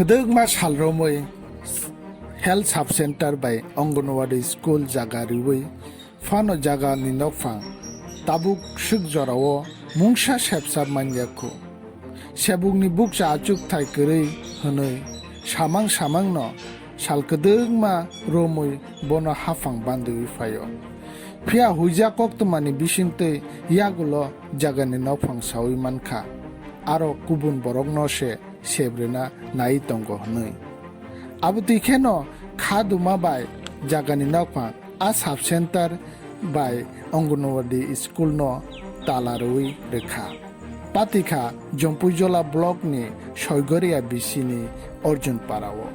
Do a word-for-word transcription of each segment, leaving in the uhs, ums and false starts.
Kwdwkma sal romwi health sub center bai Anganwadi school jaga riwi phano jagani nokphang tabuk swk jorao mungsa sepsa manya khu. Sebukni bukcha achukthai kwrwi hwnwi samang samangno sal kwdwkma romwi bono haphang bandwi phaio. Phiya huija koktwmani bisingtwi yagulo jagani nokphang sawi mankha, aro kubun borokno se sebrena nai tongo hwnwi. Abotwi kheno kha duma bai jagani nokphang a sub center bai Anganwadi school no tala rwui rwkha. Patikha Jompuijola block ni Soigoria B C ni Arjun Parao.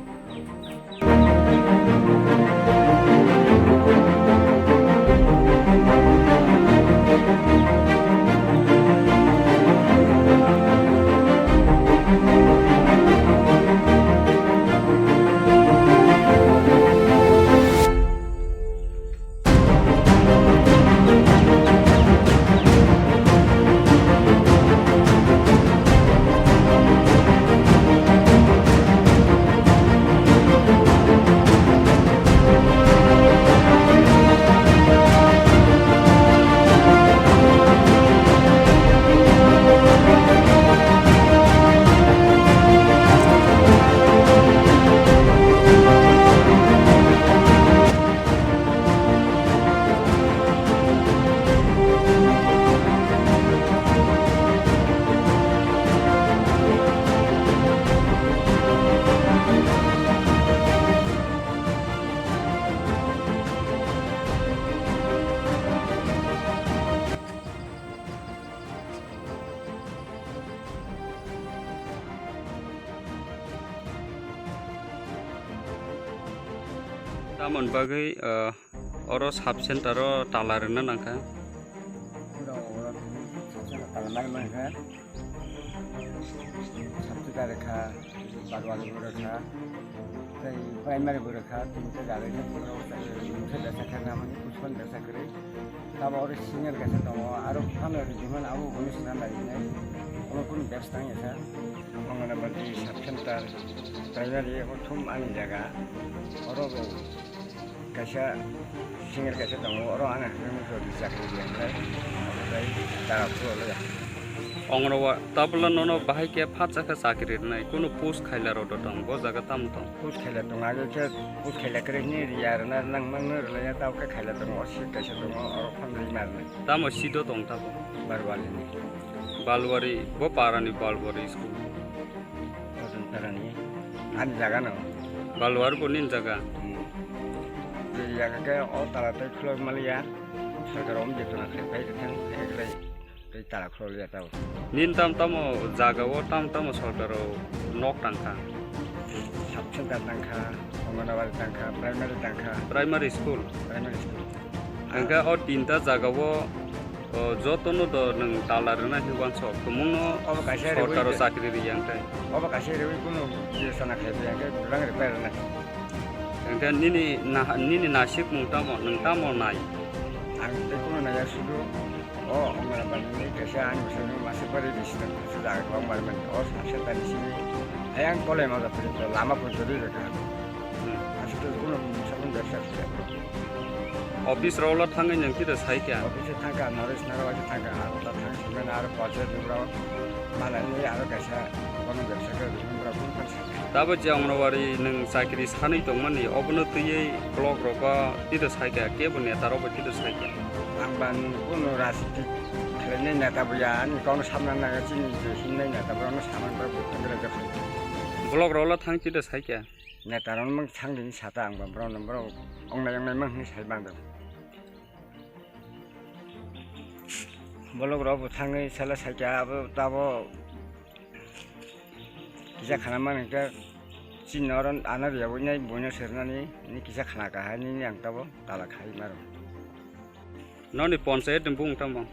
Tamoni bagwi, ah, oro sub center o tala rwna nangkha. Oro, oro sub center tala nai mankha. Sub center rwkha, Barwali bo rwkha, tei primary bo rwkha, tinta jaga ni borok mungsa besa khe namani kuchon besa kwrwi. Tabo oro senior kaisa tongo, aro phano rijimani abo hwnwi swnam nai hinwi. Omo kunu bebsa tang ya kha. Anganwadi sub center primary abo thum ani jaga. Oro bo kaisa senior kaisa tongo, oro ani hakhe mungsa chakri rijak nai. Omo tei dara phuru olo ya. Ongno wa tabla nono bahai khe phatsa khe chakri rwnai, kunu post khaila rok do tong, bo jaga tamo tong? Post khaila tong, age khe post khaila kwrwi hwnwi riya rwna nang mangno rwlaiya, tamo khe khaila tongo, o seat kaisa tongo, oro phano rwima rwnai. Tamo seat o tong tabo? Barwali ni. Balwari, bo para ni Balwari school. Odon para ni, ani jaga no. Balwari bo nini jaga? Hmm. Riya khe o tala tei khulok maliya, sorkar om jetona khai phai rwthang, hai khlai. Tei tala khulokliya tabo. Nini tam tamo jaga o tam tamo sorkar o nok tangkha? Sub center tangkha, Anganwadi tangkha, primary tangkha. Primary school? Primary school. Hingkhe o tinta jaga o, o, jotono do nwng tala rwna hinwi uansuk. Tumungno obo kaisa sorkar o rwui chakri riyang tei. Obo kaisa rwui kunu bibechona khai riyang khe bwrang rwpai rwna. Hingkhe nini naha-, nini nasikmung tamo, nwng tamo nai? Ang tei kunu naiya sudu. O, Anganwadi ni kaisa ani bwsai no masa pari bisi no kaisa jaga kwbang barmani. O sub center ni simi ayang kolai ma japri to lama pun turi rwkha. Hmm. Aswk to kuno mungsa pun bebsa khlai. Office rok lo thangwi nwng khe de sai kha? Office o thang kha, Naresh Nagor o thang kha, aro ta thang simani aro Pachar ni bwrok malai ni aro kaisa bono bebsa khe rwkha, bwrok kunu khan sai kha. Tabo je Anganwadi nwng chakri sanwi tongmani, obono twiwi block rok o tito sai kha, kebo neta rok bai tito sai kha. Ang ba nwng kunu rajniti khlainai neta bo ya, ani kokno samna nangya, chini je hinnai neta borokno samani bagwi bo khe berajak khlai. Block rok lo thang tito sai kha? Neta rok no mang thang dini sata ang ba borok no, borok ongnai ongnai mang hinwi sai bang rok. Block rok bo thangwi sala sai kha, abo tabo kisa khana mani khe chini oro ano riyabwi nai buino sernani ni kisa khana kahai nini ang tabo tala khai maro. Noni ponchayat ni bung tamo?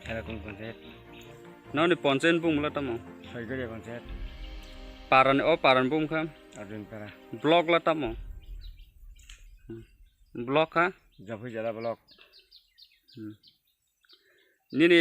Khela kung ponchayat. Noni ponchayat ni bung la tamo? Soigoria ponchayat. Parani, o parani bung kha? Arjun para. Block la tamo? Hmm. Block kha? Jopui jala block. Hmm. Nini